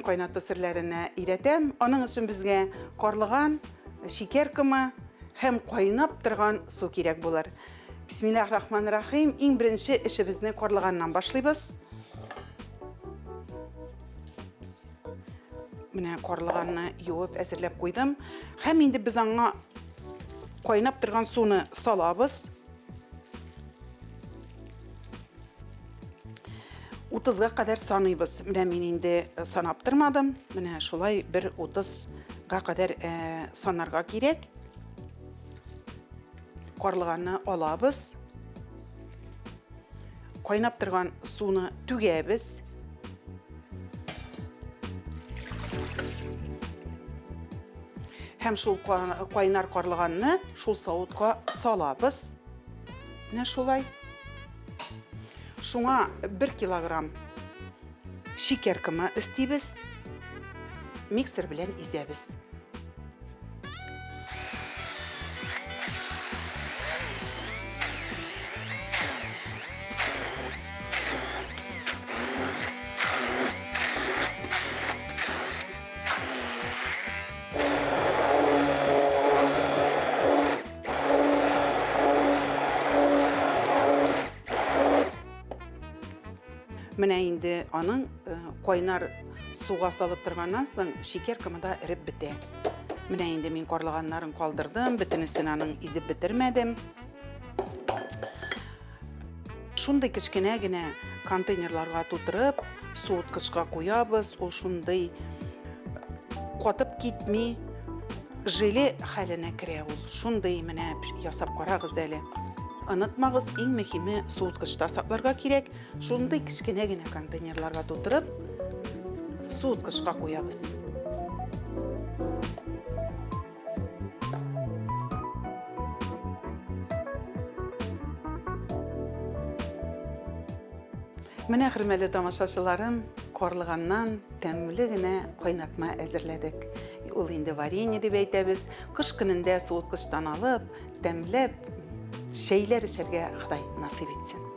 кайнату серләренә өйрәтәм. Аның өчен безгә карлыган, шикәр комы һәм кайнап торган су кирәк булыр. Бисмиллаһ рахман рахим. Иң беренче эшебезне карлыганнан башлыйбыз. Менә карлыганны юып әзерләп куйдым. Һәм инде без аңа кайнап торган суны салабыз. 30-га кадәр саныйбыз. Менә мин инде э, санап тормадым. Менә шулай бер 30-га кадәр э, санарга кирәк. Карлыганны алабыз. Кайнап торган суны түгәбез. Һәм шул кайнар карлыганны шул савытка салабыз. Менә шулай. Шуңа 1 килограмм шикәр комы өстибез. Миксер белән изәбез. Менә инде аның э, кайнар суга салып торганнан соң шикәр комы да эреп бетә. Менә инде мин карлыганнарын калдырдым, бөтенесен аның изеп бетермәдем. Шундый кечкенә генә контейнерларга тутырып, суыткычка куябыз. Ул шундый катып китми, желе хәленә керә ул. Шундый менә ясап карагыз әле. Онытмагыз, иң мөһиме суыткычта сакларга кирәк. Шундый кечкенә генә контейнерларга тутырып, суыткычка куябыз. Менә, хөрмәтле тамашачыларым, карлыганнан тәмле генә кайнатма әзерләдек. Ул инде варенье дип әйтәбез. Кыш көнендә суыткычтан алып, тәмләп чәйләр эчәргә Ходай насыйп итсен.